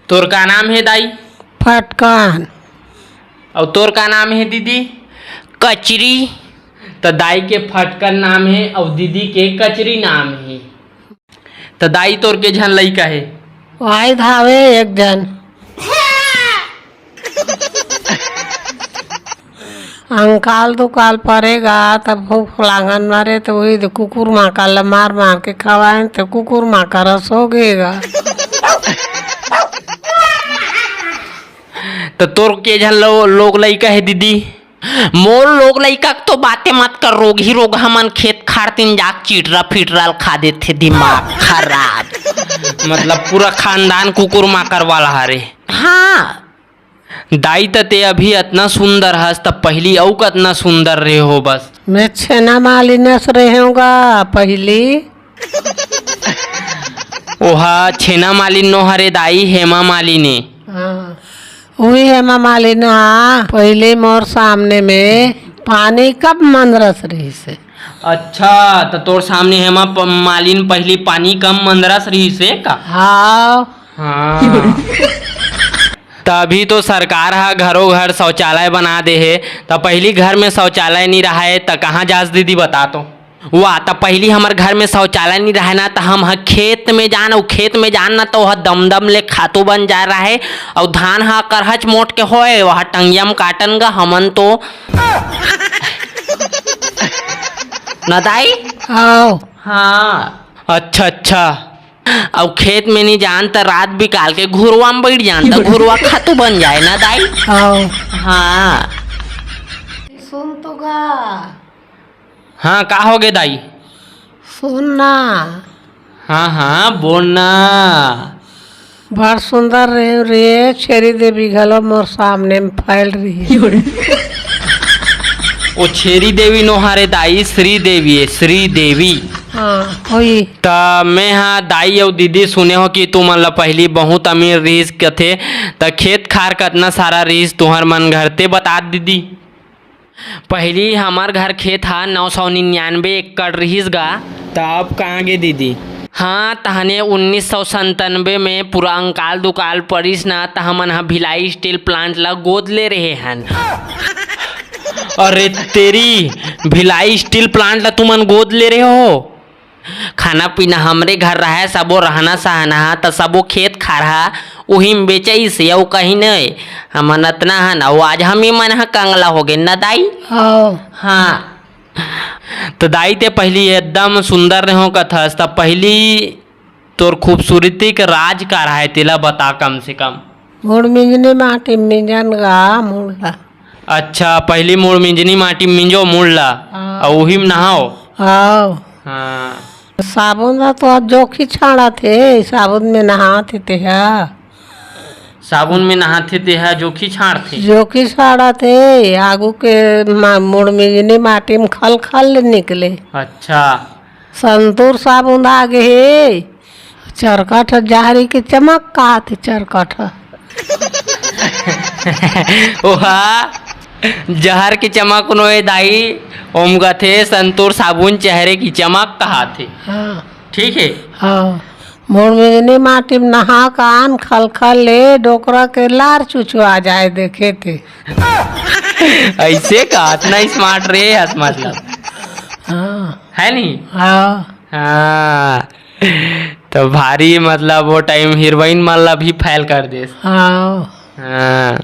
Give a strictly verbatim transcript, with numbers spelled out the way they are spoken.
तोर का नाम हे दाई? फटकन। अउ तोर का नाम हे दीदी? कचरी। त दाई के फटकन नाम हे अउ दीदी के कचरी नाम हे। त दाई तोर के झन लइका हे? वाई धावे एक झन। अंकाल दुकाल परेगा, तब खूब फलांगन मारे, तो वही दे कुकुर माकर ल मार मार के खवाएन, तो कुकुर माकर रस हो गएगा। त तोर के झन लो-, लोग लइका हे दीदी? मोर लोग लइका के तो बातें मत कर, रोगही रोगहा मन खेत खार तीन जाक चिटरा फिटरा ल खा देथे, दिमाग खराब। मतलब पूरा खानदान कुकुर माकर वाला हरे। हाँ। दाई, त ते अभी अतना सुंदर हस, त पहिली अउ कतना सुंदर रहे हो बस। मैं छेना मालिनस रहेंगा पहिली। ओहा छेना मालिन नो हरे दाई, हेमा मालिनी। हाँ, वही हेमा मालिन, हाँ, पहिली मोर सामने में पानी कब मंदरस रहिस हे। अच्छा, त तोर सामने हेमा प-, मालिन पहिली पानी कम मंदरस रहिस हे का? हाँ। हाँ। त अभी तो सरकार ह घरो घर शौचालय बना दे हे, त पहिली घर में शौचालय नी रहय, त कहाँ जास दीदी, बता तो? वाह, त पहिली हमर घर में शौचालय नी रहय ना, त हम ह खेत में जान, अउ खेत में जान ना, त ओह दमदम ले खातू बन जाय रहय, अउ धान ह करहच मोट के होय, ओह टंगिया म काटन ग हमन तो। न दाई? आओ। हाँ। अच्छा, अच्छा। अउ खेत में नी जान त रात बिकाल के घुरवा में बैठ जान त घुरवा खातू बन जाय ना दाई। हाँ। हाँ। सुन तो गा। हाँ, का हो गे दाई? सुन ना। हाँ, हाँ, बोल ना। बड़ सुंदर रहे रे, छेरी देवी घलो मोर सामने में फैल रही है। ओ छेरी देवी नो हरे दाई, श्री देवी है, श्री देवी। हाँ, होई। त मैं हा दाई अउ दीदी सुने हो कि तुमन ला पहिली बहुत अमीर रिहिस कथे, त खेत खार कतना सारा रिहिस तुहर मन घर, ते बता दीदी। पहिली हमर घर खेत हा नौ सौ निन्यानवे एकड़ रिहिस गा। त अब कहाँ गे दीदी? हाँ, तहने उन्नीस सौ संतानवे में पूरा अंकाल दुकाल परिस ना, त हमन ह भिलाई स्टील प्लांट ला गोद ले रहे हन। अरे तेरी, भिलाई स्टील प्लांट ला तुमन गोद ले रहे हो? खाना पीना हमरे घर रहय, सबो रहना सहना ह, त सबो खेत खार ह उही म बेचइस, अउ कहीं नइ। हमन अतना हन, अउ आज हम ही मन ह कंगला हो गे न दाई। हाँ। हाँ। त दाई, ते पहिली एकदम सुंदर रहो कथस, त पहिली तोर खूबसूरती के राज का रहय, तेला बता कम से कम। मुड़ मिंजनी माटी मिंजन गा मुड़ ला। अच्छा, पहिली मुड़ मिंजनी माटी मिंजो मुड़ ला, हाँ। अउ उही म नहाओ। आओ। हाँ। साबुन ला तो अब जोखी छाड़त हे, साबुन में नहात हे तेहा। साबुन में नहाथे तेहा जोखी छाड़थे। जोखी छाड़त हे, आगू के मा-, मुड़ मिंजनी माटी में खल खल ले निकले। अच्छा। संतूर साबुन आ गे हे, चरकट ह जहरी के चमक कहाथे, चरकट ह। ओहा जहर के चमक नोहे दाई, ओम कथे संतूर साबुन चेहरे की चमक कहाथे। हाँ। ठीक है। हाँ। मुड़ मिंजनी माटी में नहा कान खलखल ले डोकरा के लार चुचुआ जाए देखे थे। ऐसे का? इतना स्मार्ट रे हस मतलब। हाँ। है नी? हाँ। हाँ। तो भारी मतलब वो टाइम हीरोइन मन ला भी फैल कर देस। हाँ। हाँ।